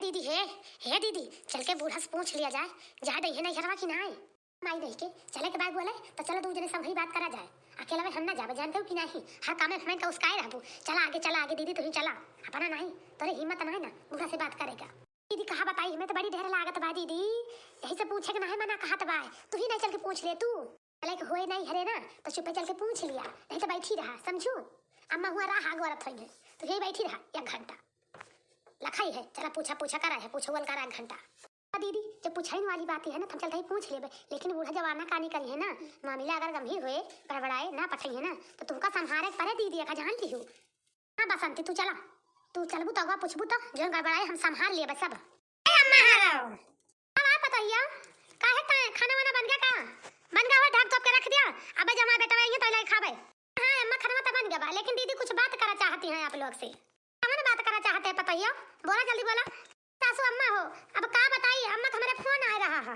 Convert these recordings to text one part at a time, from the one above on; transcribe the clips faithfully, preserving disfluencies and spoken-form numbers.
दीदी हे, हे दीदी, चल के बूढ़ा से पूछ लिया जाए, जाए दइहे नैहरवा कि नाहीं? माई रह के चले के बाद बोले, तो चलो दू जने संगही बात करा जाए। अकेला में हम ना जाबे, जानते हो कि नाहीं, हर काम में हमें का उसकाए रहबू। चला आगे, चला आगे दीदी, तू ही चला, अपना नाहीं, तोरे हिम्मत नाहीं ना बूढ़ा से बात करेगा। दीदी कहा बताई, हमें तो बड़ी डर लागत बा दीदी, यही से पूछे के नाहीं मना कहत बा, तू ही नहीं चल के पूछ ले तू। चले के होए नैहरे ना, तो चुपे चल के पूछ लिया, नहीं तो बैठी रहा, समझू? अम्मा हुआ राह आगो रथ होइहे, तो यही बैठी रहा एक घंटा। लखाई है, चला पूछा, पूछा करा है, पूछा वाल करा एक घंटा। आ दीदी, जब पूछाइन वाली बात है ना, तो हम चलते ही पूछ लेबे, लेकिन बूढ़ा जवाना कानी करी है ना, मामला अगर गंभीर होए, बड़बड़ाए, ना पठाई है ना, तो तुमका संभारे के परे दीदी, का जान लिहू। हाँ बसंती, तू चला, तू चलबू तो अगवा पूछबू तो, जो गड़बड़ाए हम संभाल लेबे सब। ए अम्मा हरो, अब आप बताइए, काहे ता-, खाना वाना बन गया का? बन गया हुआ, ढक ढोप के रख दिया, अब जब हमारे बेटा आएंगे तो लाई खाबे। हाँ अम्मा, खाना तो बन गया बा, लेकिन दीदी कुछ बात करा चाहती हैं आप लोग से। कौन बात करा चाहते हैं बताइए, बोला जल्दी बोला। सासू अम्मा हो, अब का बताई, अम्मा का हमारे फोन आ रहा है।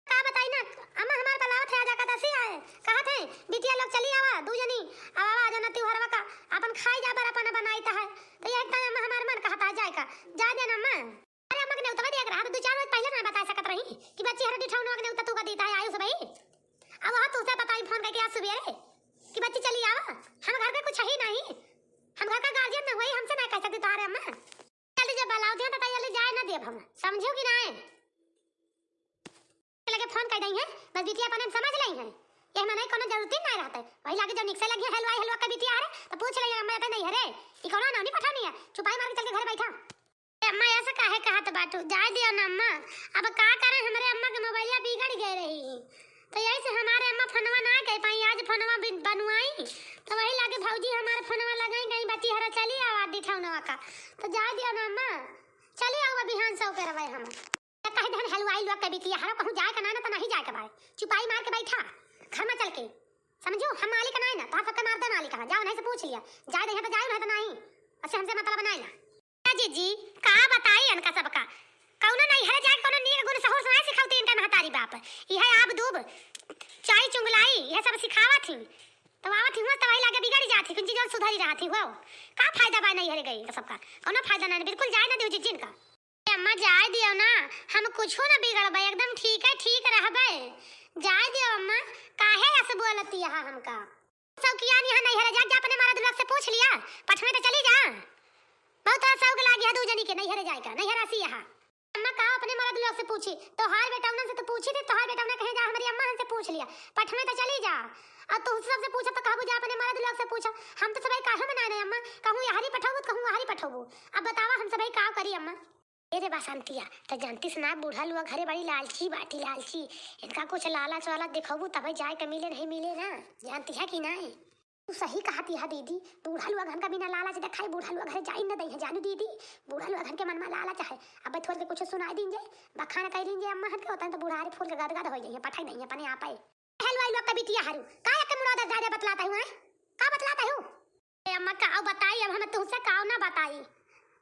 का बताई ना, अम्मा हमार बलावत है, आजा का दसी आए, कहत है, "बिटिया लोग चली आवा, दू जनी, अब आवा, आजा ना त्योहारवा का, अपन खाई जा बर, अपन बनाई त है।" तो यही ताई अम्मा हमार मन कहता है जाए का, जा दे ना अम्मा। अरे अम्मा के नेउतवा दिया के रहा, तो दू चार रोज पहले ना बता सकत रही कि बच्ची हर डिठौनवा के नेउता तू का देता है, आयुष भाई। अब वहाँ तुझसे बताई फोन करके आज सुबेरे कि बच्ची चली आवा, हम घर पे कुछ ही नहीं, हम घर का गार्जियन न हुई, हमसे नहीं कह सकती तुम्हारे अम्मा। जल्दी जब बलावत है तो जल्दी जाए ना देब हम, समझो कि नाहीं? लगे फोन कर दई है, बस बिटिया अपने समझ लई है, ये मनाई कोनो जरूरत ही नहीं रहता है। वही लागे जब निकसे लगी है हलवाई हलवा का बिटिया आ रहे, तो पूछ ले अम्मा जाते नहीं है रे, ये कोनो नौनी पठानी है, चुपाई मार के चल के घर बैठा। ए अम्मा, ऐसा काहे कहत बाटू? जाए दिया ना अम्मा, अब का करे, हमरे अम्मा के मोबाइलिया बिगड़ गए रही, तो यही से हमारे अम्मा फोनवा ना कह पाई, आज फोनवा बि-, बनवाई, तो वही लागे भौजी हमारे फोनवा लगाई, कहीं बच्ची हरा चली आवा डिठौनवा का, तो जाए दिया ना अम्मा, चली आवा बिहान सौ करवाए हम। या कहे देहन हलवाई लोग के बिटिया हरो कहूँ जाए का ना, ना तो नहीं जाए के बारे। चुपाई मार के बैठा घर में चल के। समझू, हम मालिक ना है ना, तो सबके मार दे मालिक, हाँ, जाओ नहीं से पूछ लिया। जाए दे तो जाओ, नहीं तो नहीं। ऐसे हमसे मतलब नहीं ना। का जीजी, का बताई इनका सबका? कौनो नहीं हरे जाए, कौनो नीक गुण सहूर सुनाए सिखावती इनका महतारी बाप। यह आब दूब, चाई चुंगलाई, यह सब सिखावत ही। तो आवत ही हुआ, तो वही लागे बिगड़ी जात ही, कुछ चीज और सुधरी रहत ही हुआ। का फायदा बा नहीं हरे गई इनका सबका? कौनो फायदा नहीं, बिल्कुल जाए ना दो जीजी इनका। ए अम्मा, जाए दियो ना, हम कुछो न बिगड़बे, एकदम ठीक है, ठीक रहबे। जाए दियो अम्मा, काहे ऐसे बोलती है हमका? सब किया नहीं है, नहीं हरे जा, जा अपने मरद लोग से पूछ लिया, पठवे तो चली जा। बहुत तरह शौक लागी है दू जनी के, नहीं हरे जाए का, नहीं हरे सी यहाँ। अम्मा का अपने मरद लोग से पूछी, तोहार बेटौनन से तो पूछी थी, तोहार बेटौना कहे जा, हमारी अम्मा हमसे पूछ लिया, पठवे तो चली जा। और तू सबसे पूछो तो कहबू जा अपने मरद लोग से पूछो, हम तो सबाई काहे मनाए नहीं अम्मा, कहूँ यहरी पठौबू, कहूँ वहरी पठौबू। अब बतावा हम सबाई का करी अम्मा? ए रे बसंतिया, त जानती से ना, बूढ़ा लोग घरे बड़ी लालची बाटी, लालची। इनका कुछ लालच वालच दिखबू तबे जाए के मिले, नहीं मिले ना, जानती है कि नहीं? तू सही कहती है दीदी, बूढ़ा लोग हन का बिना लालच दिखाई, बूढ़ा लोग घरे जाई न दई है, जानू दीदी, बूढ़ा लोग हन के मन में लालच है। अब थोड़ के कुछ सुनाई दीन जे, बखान कर लीन जे अम्मा हन के, होता है तो बूढ़ा रे फूल के गदगद हो जाइए, पठाई नहीं अपने आप है। हलवाई लोग का बिटिया हरू, का एक मुड़ा दस ज्यादा बतलाता हूँ, हैं? का बतलाता हूँ? ए अम्मा, का बताई, अब हम तुमसे का ना बताई,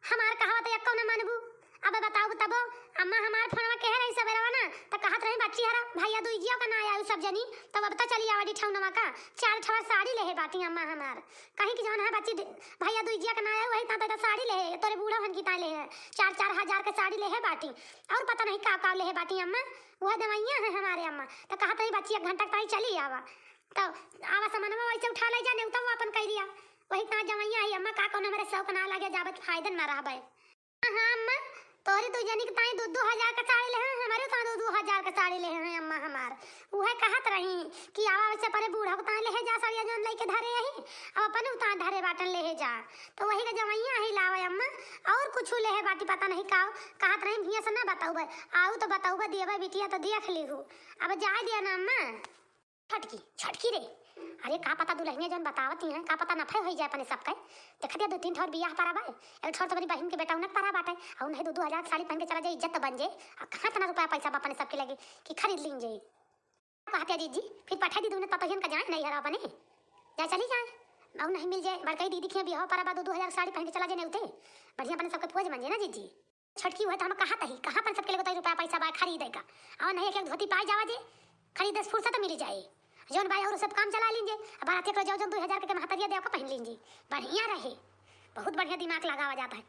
हमार कहावत एक्को न मनबू। अब बताऊ तबो, अम्मा हमार फोनवा केहे रही सबेरवा ना, त कहत रही बच्ची हरा, भैया दुइजिया का ना आया सब जनी, तब अब त चली आवा डिठौनवा का, चार ठवर साड़ी लेहे बाटी अम्मा हमार। कहीं कि जौन है बच्ची दि-, भैया दुइजिया का ना आया, वही ता, ता साड़ी लेहे, तोरे बूढ़ा हन की ता लेहे, चार चार हजार के साड़ी लेहे बाटी, और पता नहीं का का लेहे बाटी अम्मा, वह दवाइयाँ है हमारे अम्मा। त कहत रही बच्ची एक घंटा के ताई चली आवा, तो आवा सामानवा वैसे उठा ले जा, नेउता वो अपन कह दिया। वही ता जवैया है अम्मा, का कौनो हमरे शौक ना लगे, जाबे त फायदन ना रहबे। हाँ, हाँ अम्मा, तोहरी दू जनी के ताई दू दू हजार के साड़ी लेहे हैं, हमरे ताई दू दू हजार के साड़ी लेहे हैं अम्मा हमार। उहे कहत रही कि आवा वैसे अपने बूढ़ा के ताई लेहे जा साड़िया जौन लइके धरे यही, अब अपने उतार धरे बाटन लेहे जा। तो वही का जवैया ही लावे अम्मा, और कुछ लेहे बाटी पता नहीं का, कहत रही भैया से ना बताऊबे, आऊ तो बताऊबे दियबे बिटिया तो देख लीहू। अब जाए दिया ना अम्मा। छोटकी, छोटकी रे, अरे का पता दुल्हनिया जौन बतावत ही हैं, का पता नफे होई जाए अपने सबके। देखत या दू तीन ठौर बियाह परा बा, एक ठौर तो मेरी बहिन के बेटा उनक परा बाटे, और नहीं दू दू हजार के साड़ी पहन के चला जाए, इज्जत तो बन जाए। आ कहाँ इतना रुपया पैसा बा अपने सबके लगे कि खरीद लीन जाए। कहत या जीजी, फिर पठा दी दूने पतोहियन का जाए नहीं हरा अपने, जाए चली जाए, और नहीं मिल जाए बड़कई दीदी के बियाह परा बा, दू दू हजार के साड़ी पहन के चला जाए नहीं उते, बढ़िया अपने सबके फौज बन जाए ना जीजी। छोटकी हुए तो हम कहा तही, कहाँ अपन सबके लगे तो रुपया पैसा बा खरीदे का। और नहीं एक एक धोती पाई जावा जे, खरीदे से फुर्सत मिल जाए। जौन बाई और सब काम चला लीन जे, अब बारात एक जाओ जौन दो हजार के महतरिया दे का पहन लीन जे। बढ़िया रहे, बहुत बढ़िया दिमाग लगावा जाता है।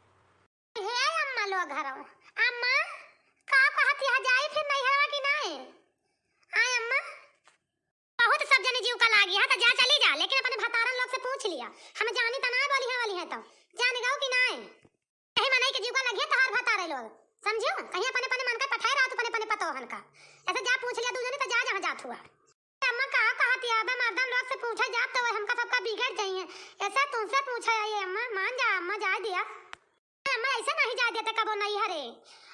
हे अम्मा लोग घरों, अम्मा आय अम्मा, बहुत सब जने जीव का लागी है, तो जा चली जा, लेकिन अपने भतारन लोग से पूछ लिया। हम जानी तो ना बोली है वाली है तो जान गऊ कि नाय। यही मनई के जीव का लगिए तोहार भतारे लोग, समझियो? कहीं अपने अपने मन का पठाए रहा तू अपने अपने पतोहन का। ऐसे जा पूछ लिया दू जने तो जा जहाँ जात हुआ। अम्मा का कहत है, अबे मर्दन लोग से पूछे जात तो हमका सबका बिगड़ जाइए। ऐसे तुमसे पूछे आई अम्मा, मान जा अम्मा, जाए दिया। अम्मा ऐसे नहीं जाए देते कबो नहीं हरे।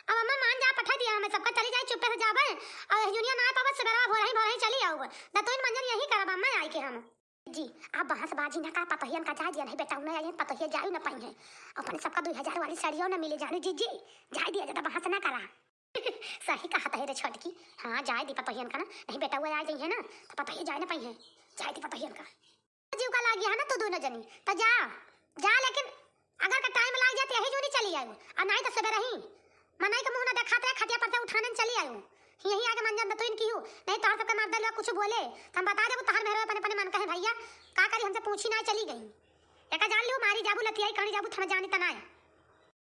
अब अम्मा मान जा, पठा दिया हमें सबका, चली जाए चुप्पे से जाबे। और दुनिया ना पावत से बेरवा भोरही भोरही चली आऊ। दतुइन मंजन यही करब अम्मा आई के हम। जी, आप बहस बाजी ना का, पतोहियन का जाए दिया नहीं बेटा, उन्हें आई पतोहिया जाए न पाई है। अपने सबका दुई हजार वाली साड़ियों न मिले जाने जीजी, जाए दिया ज्यादा बहस ना करा। सही कहा तहे रे छोटकी। हाँ, जाए दी पतोहियन का ना, नहीं बेटा वो आ जाई है ना, तो पतोहिया जाए न पाई है। जाए दी पतोहियन का। जीव का लागी है ना तू दोनों जनी, तो जा, जा, लेकिन अगर का टाइम लाग जाए तो यही जूनी चली आयु, और नहीं तो सबेरे ही मनई के मुंह ना देखात रहे, खटिया पर से उठाने चली आयु। यही आके मंजन दतुइन की हूँ, नहीं तोहर सबके मर्द लोग कुछ बोले तो हम बता देबो तोहर मेहरवा अपने अपने मन का है भैया, का करी हमसे पूछी ना चली गई। एका जान लियो मारी जाबू लतियाई कहानी जाबू थम जानी तनाए।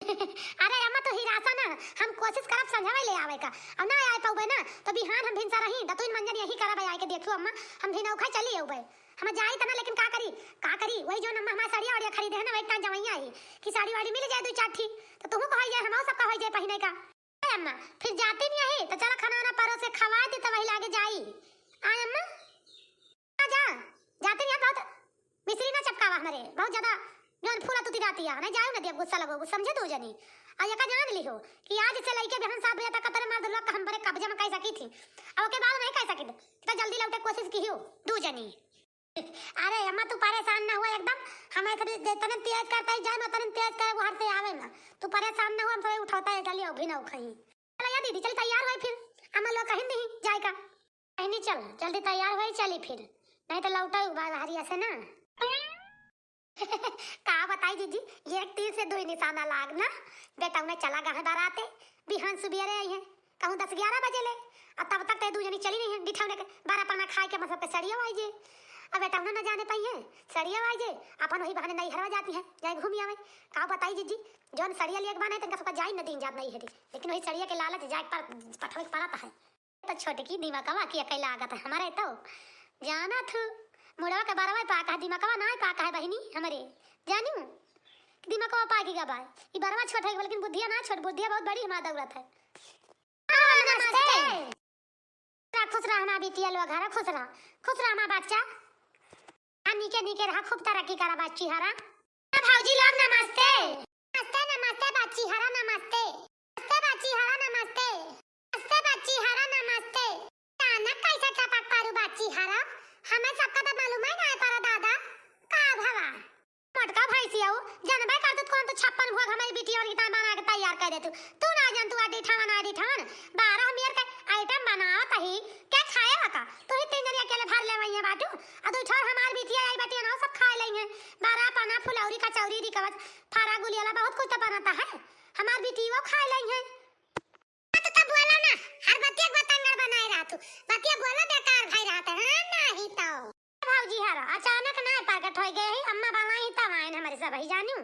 अरे अम्मा, तू हिरासा ना, हम कोशिश करब समझावे ले आवे का। अब ना आए पउबे ना, तो बिहान हम भिनसा रही, दतुइन मंजन यही करब आए के देखियो अम्मा, हम भिनौखा चली अउबे। हम जाई तना, लेकिन का करी, का करी, वही जो अम्मा हमार साड़िया वाड़िया खरीदे है ना, वही टाइम जवैया आई कि साड़ी वाड़ी मिल जाए दू चार ठी, तो तुहू को होई जाए, हमहू सबका होई जाए पहिने का। अरे अम्मा, फिर जाती नहीं आई, तो चला खाना वाना परोस के खवा दे, तो वही लागे जाई। आय अम्मा? जा, जाते नहीं बहुत मिश्री ना चपकावा हमरे, बहुत ज्यादा जौन फूला तुती रहती है, नहीं जाओ ना दिया गुस्सा लगो, समझे दू जनी। और एका जान लिहो कि आज से लइके बिहान सात बजे तक कतरे मर्द लोग हम बड़े कब्जे में कह सकी थी, और ओके बाद नहीं कह सकी, तो जल्दी लौटे कोशिश की हो दू जनी। अरे अम्मा तू परेशान ना हुआ एकदम, हम ऐसे भी जितने तेज करता ही जाए उतने तेज करे वो हर से आवे ना, तू परेशान ना हुआ, हम सभी उठौता है चलिए अभी ना उखाई। चला या दीदी, चल तैयार होई फिर। अम्मा लोग कहिन दी जाए का। बहिनी चल, जल्दी तैयार होई चली फिर, नहीं तो लौटा बा हरिया से ना। का बताई जीजी, एक तीर से दुई निशाना लाग ना। बेटा उन्हें चला गा है बाराते, बिहान सुबेरे आई है, कहूँ दस ग्यारह बजे ले, और तब तक तो दू जनी चली नहीं है, डिठौने के बारह पाना खाए के मतलब के सड़िया आई जे। अब बेटा उन्हें न जाने पाई है, सड़िया आई जे, अपन वही बहाने नहीं हरवा जाती है, जाए घूमी आवे। का बताई जीजी, जौन सड़िया लिए के बहाने तनका सबका जाई न दिन जात नहीं है, लेकिन वही सड़िया के लालच जाए पर पठवे के पड़त है। तो छोटकी दिमागवा की अकेला लागत है हमारे तो। जाना थू, मुड़वा के बरवा पाका है, दिमागवा ना पाका है बहिनी हमरे। जानू, दिमागवा पाकी का बा। ई बरवा छोट है, लेकिन बुद्धिया ना छोट, बुद्धिया बहुत बड़ी हमार दौड़त है। हाँ, नमस्ते। खुश रहा हमार बिटिया लोग, घर खुश रहा, खुश रहा हमार बच्चा। हाँ, नीके नीके रहा, खूब तरक्की करा बच्ची हरा। हाँ, भौजी लोग नमस्ते। नमस्ते, नमस्ते बच्ची हरा, नमस्ते। नमस्ते बच्ची हरा, नमस्ते। नमस्ते बच्ची हरा, नमस्ते। अचानक कैसे टपक पारू बच्ची हरा? हमें सबका तो मालूम है ना पड़ा दादा। का भवा? मोटका भैंसिया हो, जनबे कर तू कौन तो छप्पन भोग हमारी बिटिया और की तरह बना के तैयार कर दे तू। तू ना जान तू आडी ठवन, आडी ठवन। बारह मेर का आइटम बनावत ही, क्या खाए का? तू ही तीन जनी अकेले भर ले वही बाटू। आ तू छोड़ हमार बिटिया आई बेटिया ना सब खाए लेंगे। बारह पाना, फुलौरी, कचौरी, रिकवच, फारा गुलियाला बहुत कुछ तो बनता है। हमार बिटिया खाए लेंगे। तो तब बोला ना, हर बतिया बतंगड़ बनाए रहा तू। बतिया बोला बेकार भाई रहता है, हाँ, नहीं तो। भौजी हरा अचानक ना प्रकट हो गए ही, अम्मा बनाई तब आए हमारे सब ही जानू।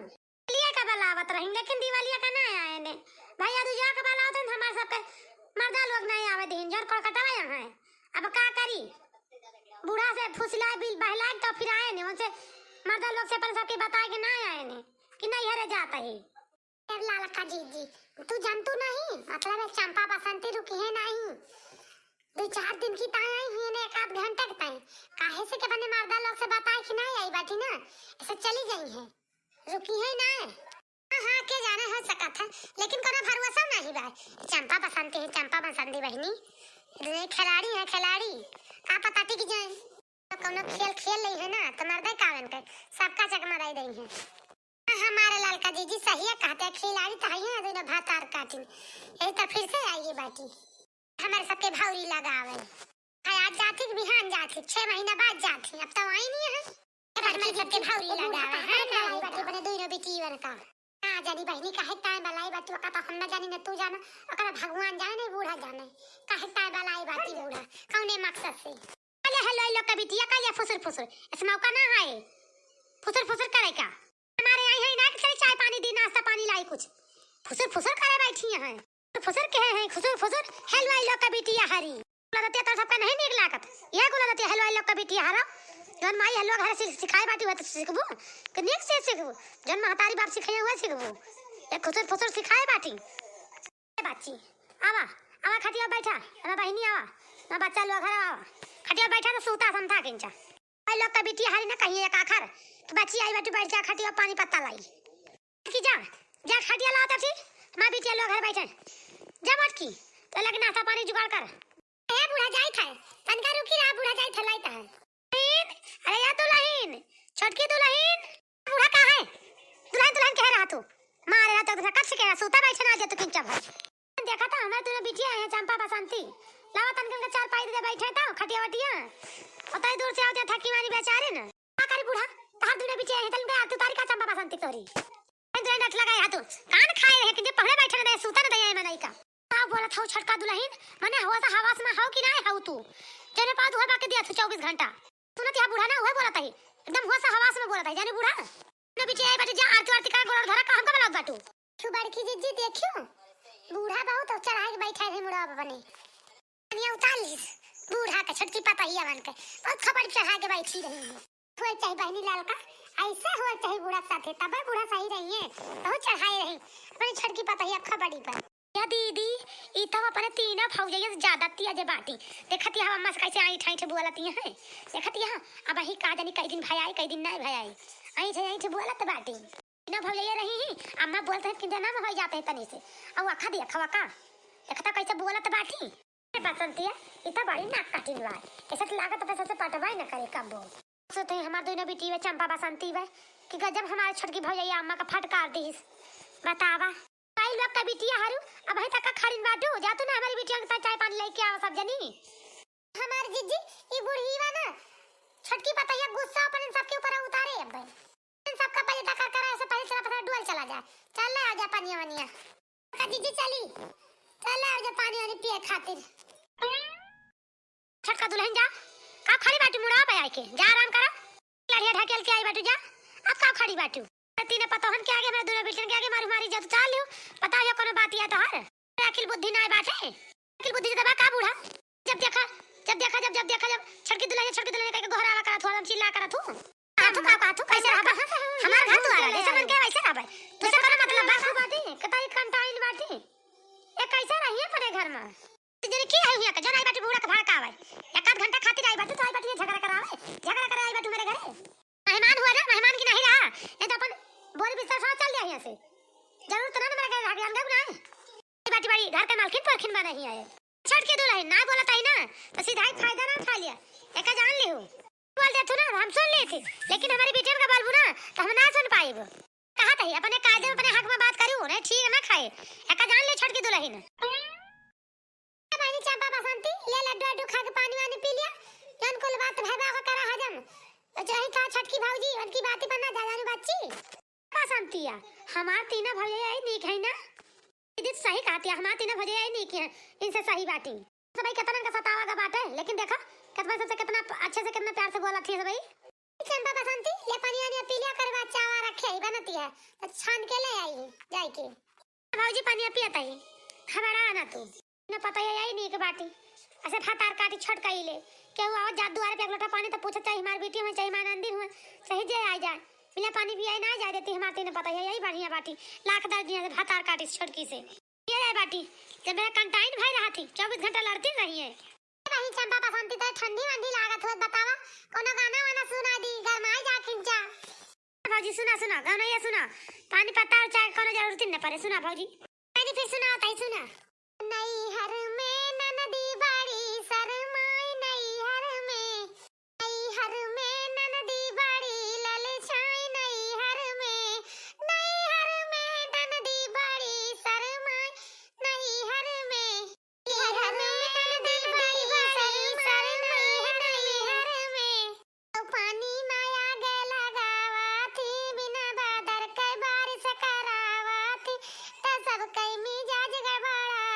दिवालिया का बलावत रही, लेकिन दिवालिया का ना आए ने। भैया दूजा का बलावत रही, हमारे सबके मर्दा लोग नहीं आवे दिन, जोर कोलकाता में यहाँ है। अब का करी? बूढ़ा से फुसलाए बिल बहलाए तो फिर आए ने, उनसे मर्दा लोग से अपन सबके बताए के ना आए ने कि नहीं हरे जाता है। ए ललका जीजी, तू जानतू नहीं, मतलब है चंपा बसंती रुकी है नहीं। दो चार दिन की ताई आई ही ने, एक आध घंटे के ताई। काहे से के अपने मर्दा लोग से बताए कि नहीं आई बाटी ना, ऐसे चली गई है, रुकी है ना। हाँ, हाँ, के जाने हो सकत है, लेकिन कोनो भरोसा नहीं बा। चंपा बसंती है, चंपा बसंती बहिनी, ये खिलाड़ी है, खिलाड़ी, का पता टिक जाए। तो कोनो खेल खेल ली है ना, तो मर्दे कावन के सबका चकमा रह गई है। हमारे ललका जीजी सही है, कहते हैं, खिलाड़ी तो है ही ना, दोनों भातार काटिन, यही तो फिर से आई बाटी। हमारे सबके भौरी लगावे। है आज जाती कि बिहान जाती, छह महीना बाद जाती, अब तो आई नहीं है। हमारे सबके भौरी लगावे, है ना, आई बाटी अपने दोनों बेटी बन का। ना जानी बहिनी काहे ताए बलाई बाटी, ओका तो हम ना जानी, ना तू जाना, ओकरा भगवान जाने, ना बूढ़ा जाने, काहे ताए बलाई बाटी बूढ़ा, कौने मकसद से। अरे हेलो, हेलो, कबिटिया का ये फुसुर फुसुर, इस मौका ना है फुसुर फुसुर करे का। हमारे यहाँ है ना कि चले चाय पानी दी, नाश्ता पानी लाई कुछ, फुसुर फुसुर करे बैठी हैं। फुसर के है, है, खुसुर फुसर, हलवाई लोग का बिटिया हरी। कुल आदतिया तो सबका नहीं नीक लागत। यह कुल आदतिया हलवाई लोग का बिटिया हरा। जौन माई हलवा घर से सिखाए बाटी, वह तो सीखबू। कि नीक से सीखबू। जौन महतारी बाप सिखाए, वह सीखबू। ये खुसुर फुसुर सिखाए बाटी। ए बाची, आवा, आवा खटिया बैठा। आवा बहिनी, आवा। ना बच्चा लोग घर आवा। खटिया बैठा तो सूता समथा किंचा। भाई लोग का बिटिया हरी ना कहीं एक आखर। तो बच्ची आई बाटी, बैठ जा खटिया, पानी पत्ता लाई। कि जा, जा खटिया लावा तब से, हमार बिटिया लोग घर बैठे। जा मटकी, तो लगे नाश्ता पानी जुगाड़ कर। ए बूढ़ा जाइत है, तनका रुकी रहा, बूढ़ा जाइत है, लाइत है। दुलहिन, अरे या दुलहिन, छोटकी दुलहिन, बूढ़ा कहाँ है? दुलहिन, दुलहिन कहे रहा तू, मारे रहा तो कब से कह रहा, सूता बैठे ना, आ जा तू किंचा भर। देखा था हमारे दोनों बिटिया हैं, चंपा बसंती, लावा तनका उनका चार पाई दे बैठे था, खटिया वटिया, उतई दूर से आवते थकी मानी बेचारे न। का करी बूढ़ा, तहार दुनो बिटिया हैं, तनका आरती उतारी का चंपा बसंती तोरी। ए, दुनो नट लगाए हाथू। कान खाए रहे, किंजे पहुने बैठे न दे, सूता न दे, ए मनई का। का बोलत हऊ छोटका दुलहिन, मने होश हवास में हऊ कि नाय हऊ तू? जने पात उहे बाकी दिया तू चउबीस घंटा। सुनत या बूढ़ा ना, उहे बोलत है। एकदम होश हवास में बोलत है, जाने बूढ़ा? न बिटिया आई बाटे, जा आरती वारती का, गोड़ धरा का, हमका बोलावत बाटू। क्यों बड़की जिज्जी, देखियो, बूढ़ा बहुत चढ़ाई के बैठा है मुड़वा पे बने। कनिया उतार लीस, बूढ़ा के छोटकी पतहिया बन के, बहुत खपड़ी चढ़ा के बैठी रही है। होए चाहे बहनी लाल का, ऐसे होए चाहे बूढ़ा के साथे, तबे बूढ़ा सही रही है, बहुत चढ़ाए रही अपनी छोटकी पतहिया खपड़ी पर। या दीदी, ई तो अपने तीनों भौजैया से ज्यादा तिया जे बाटी। देखत या अम्मा से कैसे ऐंठ ऐंठ बोलत हैं। देखत या, अबहीं का जानी कई दिन भयाई, कई दिन नाय भयाई। ऐंठ ऐंठ बोलत बाटी। तीनों भौजैया रही ही, अम्मा बोलत हैं कि जना में होइ जात है तनी से। अउ अखा देखवा का, देखता कैसे बोलत बाटी। ए बसंतिया, ई तो बड़ी नाक कटिन बा। ऐसे तो लागत बा सबसे पटवाई न करे कब्बो। सोते हैं हमार दोनों बिटी बा, चंपा बसंती बा, कि गजब हमारे छोटकी भौजैया अम्मा का फटकार दीस। बतावा। कई लोग का बिटिया हरू, अबहीं तक का खड़िन बाटू, जा तू ना हमारी बिटिया के साथ चाय पानी लेके आवा सब जनी। हमार जिज्जी, ई बूढ़ी बा ना, छोटकी पतैया गुस्सा अपन इन सबके ऊपर उतारे अब। इन सबका पहले तकर करा, ऐसे पहले चला पता डुअल चला जा। चल ले आ जा पानी वनिया। का जिज्जी चली? चल ले आ जा पानी वानी पिए खातिर। छोटका दुलहिन जा, का खड़ी बाटू मुड़वा पे आइके? जा आराम करा। लड़िया ढकेल के आई बाटू जा, अब का खड़ी बाटू? तीन पतोहन के आगे, हमारे दोनों बेटन के आगे मारू मारी जा, तू चाल लियो। पता है कोनो बात या तोहर? अकिल बुद्धि नाय बाटे। अकिल बुद्धि जब का बूढ़ा? जब देखा, जब देखा, जब, जब देखा, जब छोटकी दुलहिन, छोटकी दुलहिन कह के गोहरावा करत हो, हम चिल्ला करत हो। का तू, का, का तू, कैसे रहबा? हमार घर दुआरा, जैसे मन के वैसे रहबा। तू से कोनो मतलब बा? बाटी, कतई कंटाइन बाटी। ये कैसे रही अपने घर में? जने की है हियां के, जौन आई बाटी बूढ़ा के भड़कावे। एक आध घंटा खातिर आई बाटी, तो आई बाटी ये झगड़ा करावे। झगड़ा करे आई बाटी मेरे घरे। मेहमान हुआ ना, मेहमान की नहीं रहा। नहीं तो अपन बोरी बिस्तर साथ चल दिया हियां से। जरूरत ना मेरे घरे रह गया, अंदर ना। आई बाटी बड़ी घर के मालकिन परखिन बना ही है। छोटकी दुलहिन ना बोलत आई ना, तो सीधा ही फायदा ना उठा लिया। एका जान ले हो। बोल दे तू ना, हम सुन लेते, लेकिन हमारी बिटियन का बोलबू ना, तो हम ना सुन पाइब। कहा तही, अपने कायदे में, अपने हक में बात करू, नहीं ठीक ना खाए। एका जान ले छोटकी दुलहिन। ए बहिनी चंपा बसंती, ले लड्डू अड्डू खा के पानी वानी पी लिया, जौन कुल बात भैबा ओका करा हजम। तो चाही था छोटकी भौजी, उनकी बाती पर ना जा जानू बच्ची। बसंतिया, हमार तीना भौजी यही नीक है ना? दीदी सही कहती है, हमार तीना भौजी यही नीक है, इनसे सही बाटी। सबई केतना इनका सतावा का बाटे, लेकिन देखा, केतना सबसे केतना प-, अच्छे से केतना प्यार से बोलत ही सबई। चंपा बसंती, ले पानी वानी पी लिया, ओकर बाद चावा रखे ही बनती है, तो छान के ले आई जाए के। भौजी पानी पियत ही, घबरा ना तू। न पता है यही नीक बाटी, ऐसे भातार काटी छोट कई ले। केहू आवत जात दुआरे पे एक लोटा पानी तो पूछत चाही, हमार बेटी हुए चाही, हमार नंदिन हुए, सही जे आ जाए, बिना पानी पिए ना जाए देती हमार तीन पता है, यही बढ़िया बाटी। लाख दर्द दिया से भातार काटी छोटकी से। ये जाए बाटी, जब मेरा कंटाइन भाई रहा थी, चउबीस घंटा लड़ती रही है। ए बहिन चंपा बसंती, तोहे ठंडी वंडी लागत होत, बतावा, कोनो गाना वाना सुना दी, गरमाई जा किंचा। भौजी सुना, सुना, गाना ये सुना, पानी पत्ता और चाय के कोनो जरूरत ही न पड़े, सुना भौजी। भौजी फिर सुना, ताई सुना। नैहर में ननदी बड़ी शरमाई, नैहर में, नैहर में ननदी बड़ी ललचाई, नैहर में, नैहर में ननदी बड़ी शरमाई, नैहर में। नैहर में ननदी बड़ी शरमाई, नैहर में। तो पानी ना आगे लगावा थी, बिना बादर के बारिश करावा थी, तो सब कई मिजाज गड़बड़ा।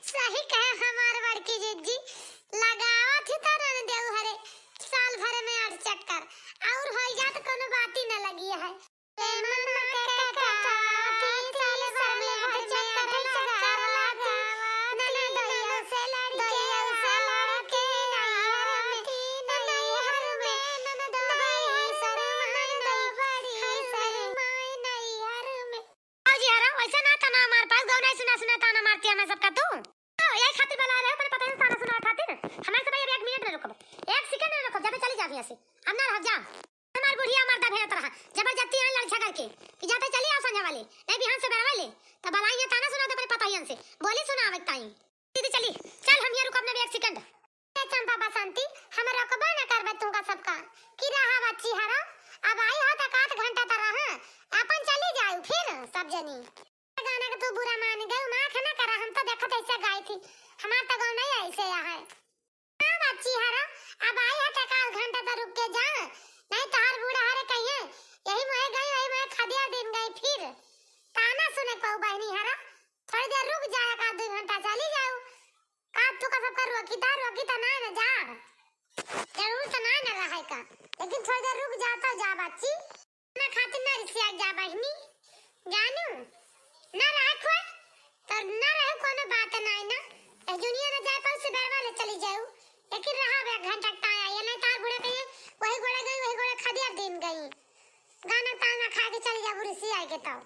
सही कहे हमार बड़की जिज्जी, लगावत ही तो ननदेउ हरे साल भर में आठ चक्कर, और होई जात कोनो बाती न लगी है। भौजी हरा, वैसे ना ताना मार पास, गौ नहीं सुना सुना ताना मारती है हमें सबका तू। तो यही खातिर बुला रहे हो, अपने पता नहीं ताना सुना खातिर। हमारे सब एक मिनट न रुकब, एक सेकंड न रुकब, जब चली जा यहाँ से, अब ना रह जा। हमार बुढ़िया मर्दा भेजत रहा, जबरदस्ती यहाँ लड़ झगड़ के, कि जाते चली आओ संझा वाले, नहीं बिहान से बेरवा ले, तब बुलाई ये ताना सुना दे अपने पता ही से, बोली सुना आवत ताई। दीदी चली, चल हम ये रुकब ना एक सेकंड। ए चंपा बसंती, हम रोकबो न करबे तुमका सबका। कि रहा बच्ची हरा, अब आई हो त आध घंटा त रहा, अपन चली जाऊ फिर सब जनी। गाना के तू बुरा मान गई, माफ न करा, हम तो देखत ऐसे गाई थी, हमार तो गाँव नहीं ऐसे है। हाँ बच्ची हरा, अब आई हो त आध घंटा त रुक के जा, नहीं तोहार बूढ़ा हरे कहिए, यही मोहे गई, वही मोहे खदिया दिन गई फिर। ताना सुने पाऊ बहनी हरा, थोड़ी देर रुक जाए, एक आध दो घंटा चली जाऊ। का तू का सबका रोकी ता, रोकी ता ना, ना जा। जरूर तो ना, ना रहे का, लेकिन थोड़ी देर रुक जा तो जा बच्ची। ना खातिर ना रिसिया जा बहनी, जानू। ना रहे कोई, तो ना रहे कोनो बात ना है ना। ए दुनिया ना जाए पाऊ से बेरवा ले चली जाऊ। लेकिन रहा एक घंटा टाइम आया, नहीं तार बूढ़ा कहिए, वही गोड़े गई, वही गोड़े खदिया दिन गई। गाना ताना खा के चली जाऊ, रिसिया के तो।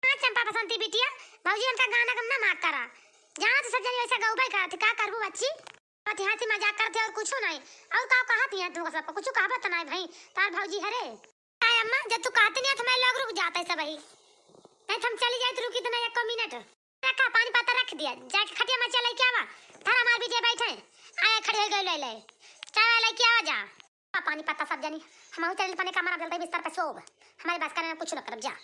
हाँ चंपा बसंती बिटिया, भौजी हमका गाना गम ना माफ करा। जाना तो सब जनी वैसे गौबे करत, का करबू बच्ची? अति हंसी मजाक करत है और कुछो नहीं। और का कहत है तू सबको? कुछो कहबत तो नहीं भाई, तार भौजी हरे। आय अम्मा, जब तू कहते नहीं तो मैं लोग रुक जाते सब ही। नहीं तो हम चली जाए तो रुकी तो नहीं एको मिनट। रखा पानी पत्ता रख दिया, जाके खटिया में चले क्या बा? धर हमार बिटिया बैठे। आए खड़ी हो गई ले ले। चाय वाला क्या हो जा? आ, पानी पत्ता सब जनी, हम चले अपने कमरा में जल्दी बिस्तर पे सोब। हमारे बस करे में कुछ न करब जा।